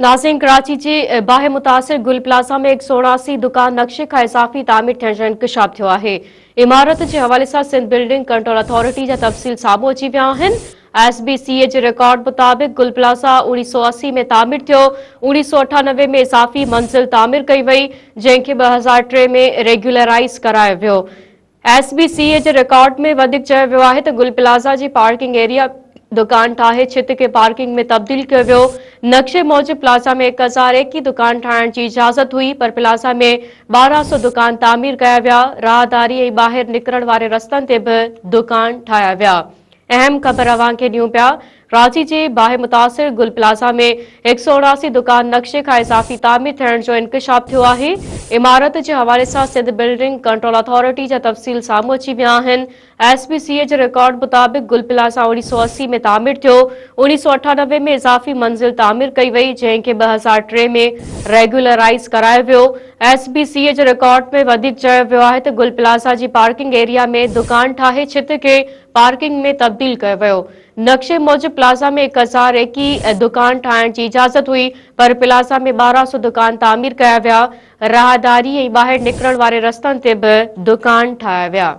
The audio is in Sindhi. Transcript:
ناظرين ڪراچي جي باهه متاثر گل پلازا ۾ 179 دڪان نقشي کان اضافي تعمير ٿيڻ جو انڪشاف ٿيو آهي. عمارت جي حوالي سان سنڌ بلڊنگ ڪنٽرول اٿارٽي جا تفصيل سامهون اچي ويا آهن. ايس بي سي اي جي رڪارڊ مطابق گل پلازا 1980 ۾ تعمير ٿيو، 1998 ۾ اضافي منزل تعمير ڪئي وئي، جنهن کي 2003 ۾ ريگيولرائيز ڪرايو ويو. ايس بي سي اي جي رڪارڊ ۾ وڌيڪ چيو ويو آهي ته گل پلازا جي پارڪنگ ايريا دڪان ٺاهي ڇت کي پارڪنگ ۾ تبديل ڪيو ويو، نقشي موجب پلازا ۾ 1021 دڪان ٺاهڻ جي اجازت هئي پر پلازا ۾ 1200 دڪان تعمير ڪيا ويا، راهداري ۽ ٻاهر نڪرڻ واري رستن تي به دڪان ٺاهيا ويا. اهم خبر اوهان کي ڏيون پيا، ڪراچي جي باهه متاثر گل پلازا ۾ 179 دڪان نقشي کان اضافي تعمير ٿيڻ جو انڪشاف ٿيو آهي، عمارت جي حوالي سان سنڌ بلڊنگ ڪنٽرول اٿارٽي جا تفصيل سامهون اچي ويا آهن، ايس بي سي اي جي رڪارڊ مطابق گل پلازا 1980 ۾ تعمير ٿيو، 1998 ۾ اضافي منزل تعمير ڪئي وئي، جنهن کي 2003 ۾ ريگيولرائيز ڪرايو ويو، ايس بي سي اي جي رڪارڊ ۾ وڌيڪ چيو ويو آهي ته گل پلازا جي پارڪنگ ايريا ۾ دڪان ٺاهي ڇت کي پارڪنگ ۾ تبديل ڪيو ويو. نقشي موجب پلازا ۾ 1021 دڪان ٺاهڻ جي اجازت هئي پر پلازا ۾ 1200 دڪان تعمير ڪيا ويا، راهداري ۽ ٻاهر نڪرڻ واري رستن تي به دڪان ٺاهيا ويا.